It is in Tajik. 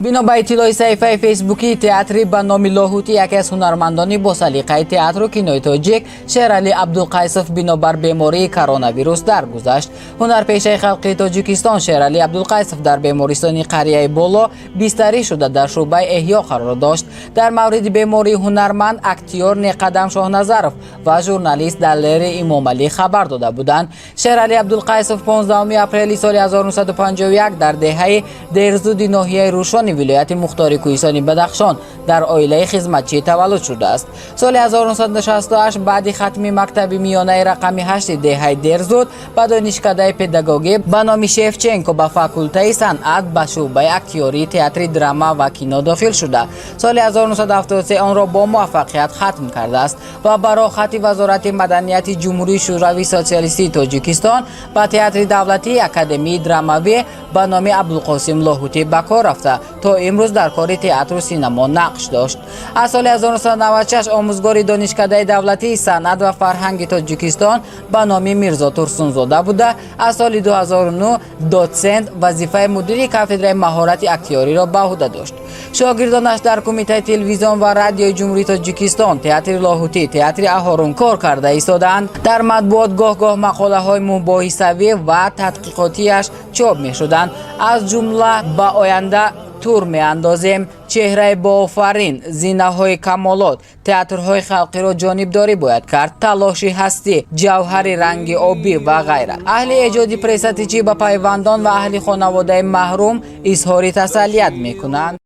Бино ба иттилои саҳифаи фейсбукии театри ба номи Лоҳутӣ, яке аз ҳунармандони босалиқаи театру кинои тоҷик Шералӣ Абдулқайсов бинобар бемории коронавирус даргузашт. Ҳунарпешаи халқии Тоҷикистон Шералӣ Абдулқайсов дар бемористони қарияи Боло бистарӣ шуда, дар шӯъбаи эҳё қарор дошт. Дар мавриди бемории ҳунарманд актёр Неқадам Шоҳназаров ва журналист Далери Имомалӣ хабар дода буданд. Шералӣ Абдулқайсов 15 апрели соли 1951 дар деҳаи Дерзуди ноҳияи Рӯшони вилояти мухтори Кӯҳистони Бадахшон дар оилаи хизматчӣ таваллуд шудааст. Соли 1968 баъди хатми мактаби миёнаи рақами 8 деҳаи Дерзуд ба донишкадаи педагогӣ ба номи Шевченко, ба факултаи санъат, ба шӯъбаи актёрии театри драма ва кино дохил шуда, соли 1973 онро бо муваффақият хатм кардааст ва ба роҳхати Вазорати маданияти Ҷумҳурии Шӯравии Социалистии Тоҷикистон ба Театри давлатии академии драмавӣ ба номи Абдулқосим Лоҳутӣ ба кор рафта, то имрӯз дар кори театру синамо нақш дошт. Аз соли 1996 омӯзгори Донишкадаи давлатии санъат ва фарҳанги Тоҷикистон ба номи Мирзо Турсунзода буда, аз соли 2009 дотсент, вазифаи мудири кафедраи маҳорати актёриро ба ӯҳда дошт. Шогирдонаш дар Кумитаи телевизион ва радиои Ҷумҳурии Тоҷикистон, Театри Лоҳутӣ, Театри Аҳорун кор карда истодаанд. Дар матбуот гоҳ-гоҳ мақолаҳои мубоҳисавӣ ва тадқиқотиаш чоп мешуданд, аз ҷумла «Ба оянда тур меандозем», «Чеҳраи боофарин», «Зинаҳои камолот», «Театрҳои халқиро ҷонибдорӣ бояд кард», «Талоши ҳастӣ», «Ҷавҳари ранги обӣ» ва ғайра. Аҳли эҷоди Прессатичӣ ба пайвандон ва аҳли хонаводаи маҳрум изҳори тасаллият мекунанд.